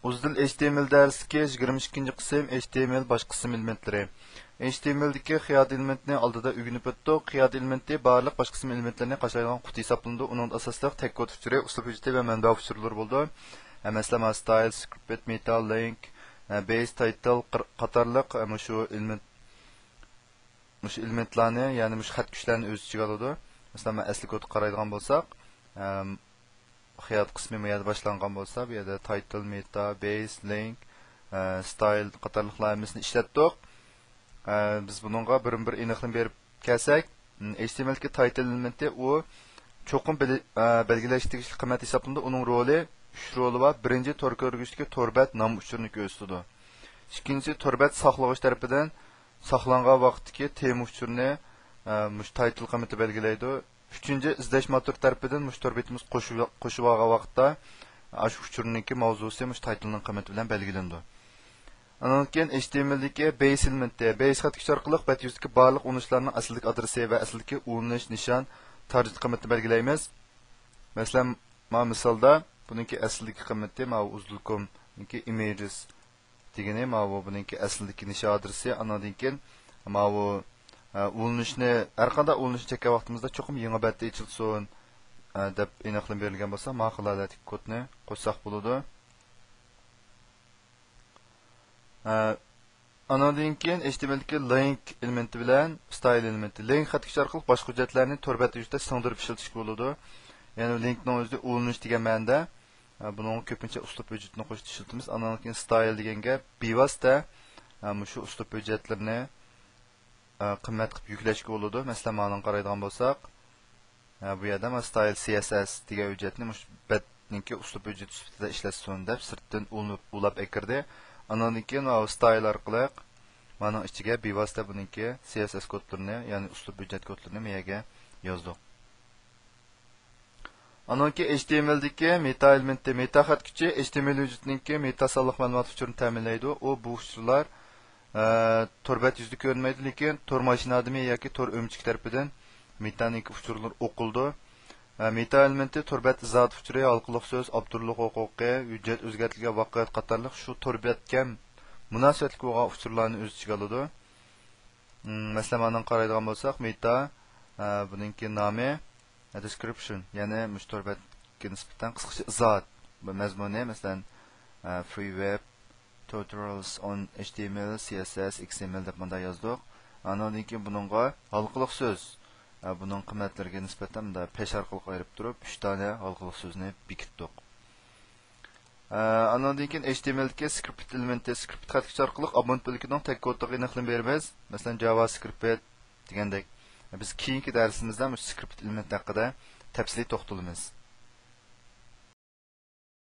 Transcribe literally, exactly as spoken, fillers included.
ئۇزدىل ئېچ تى ئېم ئېل دەرسلىكى يىگىرمە ئىككىنچى قىسىم، ئېچ تى ئېم ئېل باش قىسىم ئېلېمېنتلىرى. ئېچ تى ئېم ئېلدىكى خىيات ئېلېمېنتنى ئالدىدا ئۆگىنىپ ئۆتتۇق. خىيات ئېلېمېنتى بارلىق باش قىسىم ئېلېمېنتلىرىنى قاشالايدىغان قۇتى ھېسابلىنىدۇ. ئۇنىڭدا ئاساسلىق تەگ كود ئۇچۇرى، ئۇسلۇب ھۆججىتى ۋە مەنبە ئۇچۇرلىرى بولىدۇ. ئە، مەسىلەن، ستايل، سكرىپت، مېتا، لىنك، ئە، بېيس، تايتىل قاتارلىق، ئە، مۇشۇ ئېلېمېنت، مۇشۇ ئېلېمېنتلارنى، يەنى مۇشۇ خەت كۈچلەرنى ئۆز ئىچىگە ئالىدۇ. مەسىلەن، مەن ئەسلى كودقا قارايدىغان بولساق، ئەم، خىيات قىسمى بۇ يەردە باشلانغان بولسا، بۇ يەردە تايتىل، مېتا، بېيس، لىنك، ئە، ستايل قاتارلىقلار ھەممىسىنى ئىشلەتتۇق. ئە، بىز بۇنىڭغا بىرمۇ بىر ئېنىقلىما بېرىپ كەلسەك، ئېچ تى ئېم ئېلدىكى تايتىل ئېلېمېنتى ئۇ چوقۇم بىلى-، ئە، بەلگىلەشكە تېگىشلىك قىممەت ھېسابلىنىدۇ. ئۇنىڭ رولى، ئۈچ رولى بار. بىرىنچى، تور كۆرگۈچتىكى تور بەت نام ئۇچۇرىنى كۆرسىتىدۇ. ئىككىنچىسى، تور بەت ساقلىغۇچ تەرىپىدىن ساقلانغان ۋاقىتتىكى تېما ئۇچۇرىنى، ئە، مۇشۇ تايتىل قىممىتى بەلگىلەيدۇ. ئۈچىنچى، ئىزدەش موتورى تەرىپىدىن مۇشۇ تور بېتىمىز قوشۇپ، قوشۇپ ئالغان ۋاقىتتا، ئاشۇ ئۇچۇرنىڭكى ماۋزۇسى مۇشۇ تايتىلنىڭ قىممىتى بىلەن بەلگىلىنىدۇ. ئانىڭدىن كېيىن ئېچ تى ئېم ئېلدىكى بېيس ئېلېمېنتى، بېيس خەت كۈچى ئارقىلىق بەت يۈزىدىكى بارلىق ئۇلىنىشلارنىڭ ئەسلىدىكى ئادرېسى ۋە ئەسلىدىكى ئۇلىنىش نىشان تارگېت قىممىتىنى بەلگىلەيمىز. مەسىلەن، مانا مىسالدا بۇنىڭكى ئەسلىدىكى قىممىتى، ماۋۇ ئۇزدىل كومنىڭكى ئىمېجىس دېگىنى، ماۋۇ بۇنىڭكى ئەسلىدىكى نىشان ئادرېسى، ئانىڭدىن كېيىن ماۋۇ، ئە، ئۇلىنىشنى، ھەر قانداق ئۇلىنىشنى چەككەن ۋاقتىمىزدا چوقۇم يېڭى بەتتە ئېچىلسۇن، ئە، دەپ ئېنىقلىما بېرىلگەن بولسا، مانا خىل ھالەتتىكى كودنى قوشساق بولىدۇ. ئە، ئانىڭدىن كېيىن ئېچ تى ئېم ئېلدىكى لىنك ئېلېمېنتى بىلەن ستايل ئېلېمېنتى. لىنك خەت كۈچى ئارقىلىق باشقا ھۆججەتلەرنى تور بەت يۈزىدە سىڭدۈرۈپ ئىشلىتىشكە بولىدۇ. يەنى لىنكنىڭ ئۆزى ئۇلىنىش دېگەن مەنىدە. ئە، بۇنىڭغا كۆپىنچە ئۇسلۇب ھۆججىتىنى قوشۇپ ئىشلىتىمىز. ئانىڭدىن كېيىن ستايل دېگەنگە بىۋاسىتە، ئە، مۇشۇ ئۇسلۇب ھۆججەتلىرىنى، ئە، قىممەت قىلىپ يۈكلەشكە بولىدۇ. مەسىلەن، مانىڭغا قارايدىغان بولساق، ئە، بۇ يەردە مانا ستايل سى ئېس ئېس دېگەن ھۆججەتنى مۇشۇ بەتنىڭكى ئۇسلۇب ھۆججىتى سۈپىتىدە ئىشلەتسۇن دەپ سىرتتىن ئۇلىنىپ، ئۇلاپ ئەكىردى. ئانىڭدىن كېيىن ماۋۇ ستايل ئارقىلىق مانىڭ ئىچىگە بىۋاسىتە بۇنىڭكى سى ئېس ئېس كودلىرىنى، يەنى ئۇسلۇب ھۆججەت كودلىرىنى بۇ يەرگە يازدۇق. ئانىڭكى ئېچ تى ئېم ئېلدىكى مېتا ئېلېمېنتى، مېتا خەت كۈچى ئېچ تى ئېم ئېل ھۆججىتىنىڭكى مېتا سانلىق مەلۇمات ئۇچۇرىنى تەمىنلەيدۇ. ئۇ بۇ ئۇچۇرلار، ئە، تور بەت يۈزىدە كۆرۈنمەيدۇ، لېكىن تور ماشىنا ئادىمى ياكى تور ئۆمىچىكى تەرىپىدىن مېتانىڭكى ئۇچۇرلىرى ئوقۇلىدۇ. ئە، مېتا ئېلېمېنتى تور بەت ئىزاھات ئۇچۇرى، ھالقىلىق سۆز، ئاپتورلۇق ھوقۇقى، ھۆججەت ئۆزگەرتىلگەن ۋاقىت قاتارلىق شۇ تور بەتكە مۇناسىۋەتلىك بولغان ئۇچۇرلارنى ئۆز ئىچىگە ئالىدۇ. مم، مەسىلەن، مانىڭغا قارايدىغان بولساق، مېتا، ئە، بۇنىڭكى نامى، ئە، description، يەنى مۇشۇ تور بەتكە نىسبەتەن قىسقىچە ئىزاھات. بۇ مەزمۇنى، مەسىلەن، ئە، free web tutorials on H T M L, C S S, X M L دەپ مۇنداق يازدۇق. ئانىڭدىن كېيىن بۇنىڭغا ھالقىلىق سۆز، ئە، بۇنىڭ قىممەتلىرىگە نىسبەتەن مۇنداق پەش ئارقىلىق ئايرىپ تۇرۇپ، ئۈچ دانە ھالقىلىق سۆزنى بېكىتتۇق. ئە، ئانىڭدىن كېيىن H T M L دىكى سكرىپت ئېلېمېنتى، سكرىپت خەت كۈچى ئارقىلىق ئابونېنت بۆلىكىنىڭ تەگ كودىغا ئېنىقلىما بېرىمىز. مەسىلەن، جاۋا سكرىپت دېگەندەك. بىز كېيىنكى دەرسىمىزدە مۇشۇ سكرىپت ئېلېمېنت ھەققىدە تەپسىلىي توختىلىمىز.